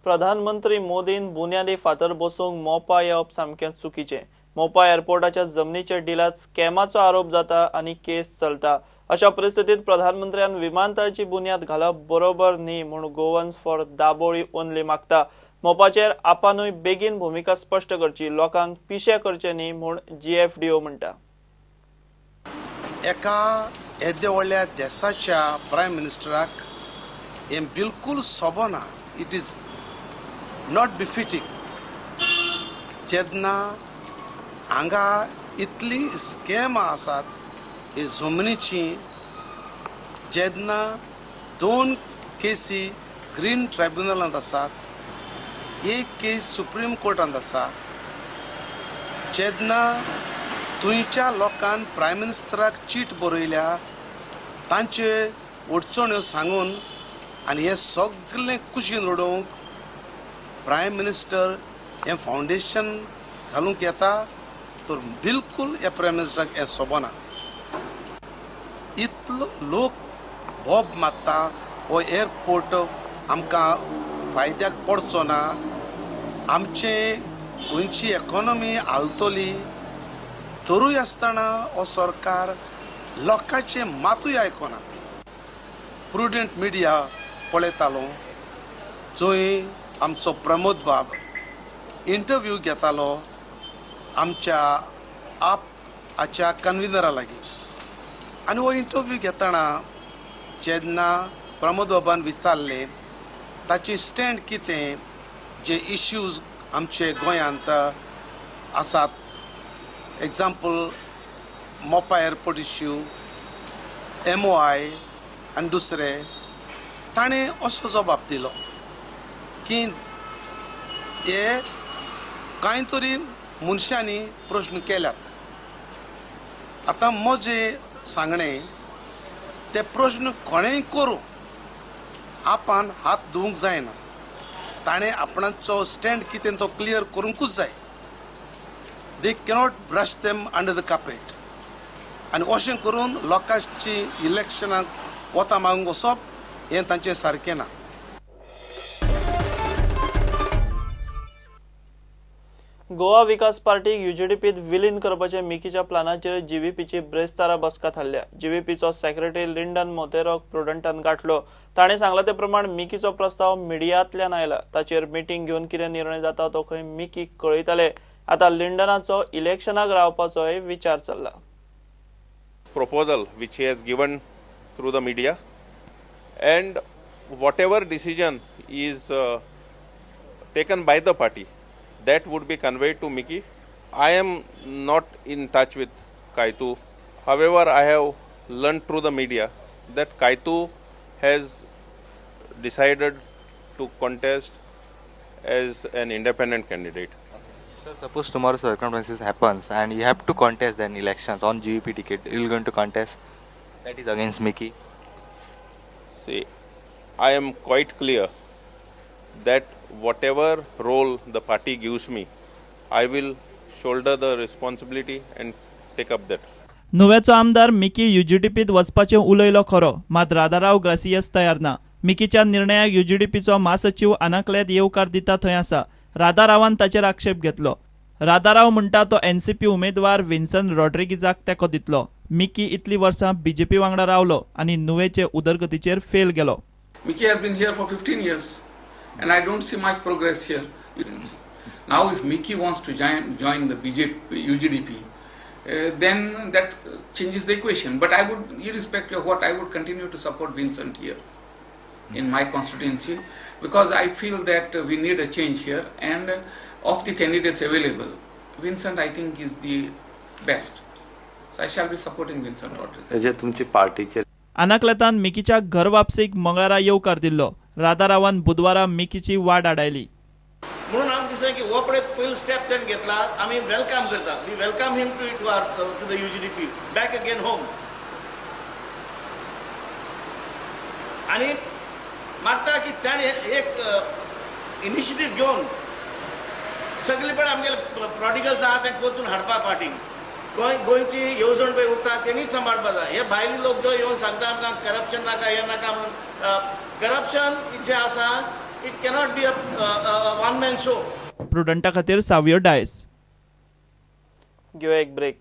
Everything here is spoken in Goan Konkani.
प्रधानमंत्री मोदीन बुन्यादी फातर बसोवंक मोपा येवप सामकें चुकीचें. मोपा एअरपोर्टाच्या जमनीच्या डिलात स्कॅमाचो आरोप जाता आनी केस चलता. अशा परिस्थितीत प्रधानमंत्र्यान विमानतळाची बुन्याद घालप बरोबर न्ही म्हूण गोवन्स फॉर दाबोळी ओनली मागता. मोपाचेर आपानूय बेगीन भुमिका स्पश्ट करची, लोकांक पिशे करचे न्ही म्हूण जीएफडीओ म्हणटा. एका येद्या व्हडल्या देशाच्या प्रायम मिनिस्टराक हें बिलकुल सोबना. It is not befitting. जेन्ना हांगा इतली स्कॅमां आसात ही जमनीची, जेन्ना 2 केसी ग्रीन ट्रायब्युनलांत आसात, 1 केस सुप्रीम कोर्टांत आसा, जेन्ना थंयच्या लोकान प्रायम मिनिस्टराक चीट बरयल्या तांचे अडचण्यो सांगून आनी हें सगळें कुशीन उडोवंक प्रायम मिनिस्टर हें फावंडेशन घालूंक येता तर बिलकुल ह्या प्रायम मिनिस्टराक हें सोबना. इतलो लोक बोब मारता हो एअरपोर्ट आमकां फायद्याक पडचो ना, आमचे गोंयची इकॉनॉमी हालतली, तरूय आसतना हो सरकार लोकांचें मातूय आयकना. प्रुडंट मिडिया पळयतालो जंय आमचो प्रमोद बाब इंटरव्यू घेतालो आमच्या आप हाच्या कन्विनरा लागीं, आनी हो इंटरव्यू घेतना जेन्ना प्रमोद बाबान विचारलें ताची स्टँड कितें, जे इश्यूज आमचे गोंयांत आसात, example Mopa airport issue, MOI आनी दुसरे, ताणें असो जबाब दिलो की हे कांय तरी मनशांनी प्रश्न केल्यात. आतां म्हजें सांगणें ते प्रश्न कोणेंय करूं आपण हात धुवंक जायना. ताणें आपणाचो स्टँड कितें तो क्लियर करूंकूच जाय. They cannot brush them under the carpet. आनी अशें करून लोकांची इलेक्शनाक वता मागूंक वचप हें तांचें सारकें ना. गोवा विकास पार्टीक युजीडीपीत विलीन करपाचे मिकीच्या प्लानाचेर जीव्हीपीची ब्रेस्तारा बसका थारल्या. जीव्हीपीचो सेक्रेटरी लिंडन मोतेरोक प्रुडंटान गाठलो. ताणें सांगलां ते प्रमाण मिकीचो प्रस्ताव मिडियांतल्यान आयला. ताचेर मिटींग घेवन कितें निर्णय जाता तो खंय मिकीक कळयताले. आतां लिंडनाचो इलेक्शनाक रावपाचोय विचार चल्ला. Proposal which he has given through the media, and whatever decision is taken by the party, that would be conveyed to Mickey. I am not in touch with Kaitu. However, I have learned through the media that Kaitu has decided to contest as an independent candidate. Sir, suppose tomorrow circumstances happens and you have to contest then elections on GVP ticket, you are going to contest, that is against Mickey. See, I am quite clear that whatever role the party gives me, I will shoulder the responsibility and take up that. नुव्याचो आमदार मिकी युजीडीपीत वचपाचें उलयलो खरो, मात राधाराव ग्रासियस तयार ना. मिकीच्या निर्णयाक युजीडीपीचो म्हासचीव आनाक्लेत येवकार दिता थंय आसा. राधारावान ताचेर आक्षेप घेतलो. राधाराव म्हणटा तो एनसीपी उमेदवार विन्सन रॉड्रिगीजाक तेंको दितलो. मिकी इतली वर्सां बीजेपी वांगडा रावलो आनी नुवेचे उदरगतीचेर फेल गेलो. Mickey has been here for 15 years and I don't see much progress here. Now if Mickey wants to join the BJP, UGDP, then that changes the equation. But I would, irrespective of what, I would continue to support Vincent here in my constituency, because I feel that we need a change here, and of the candidates available, Vincent I think is the best. So I shall be supporting Vincent Rodrigues. आनाक्लेतान मिकीच्या घर वापसीक मंगळारा येवकार दिल्लो. राधारावान बुधवारा मिकीची वाड आडायली. म्हणून आमकां दिसलें की हो पळय पयलो स्टेप तेणें घेतला, आमी welcome करता. We welcome him to our to the UGDP back again home. आनी मागता की ताणें एक इनिशिएटीव घेवन सगळे पळय आमगेले प्रॉडिगल्स आहा ते परतून हाडपा पार्टीक. गोंयची येवजण पळय उरता तेणीच सांबाळपा जाय. हे भायले लोक जो येवन सांगता आमकां करप्शन नाका हें नाका म्हणून, करप्शन जें आसा It cannot be a one man show. प्रुडंटा खातीर सावियो डायस. घेवया एक ब्रेक.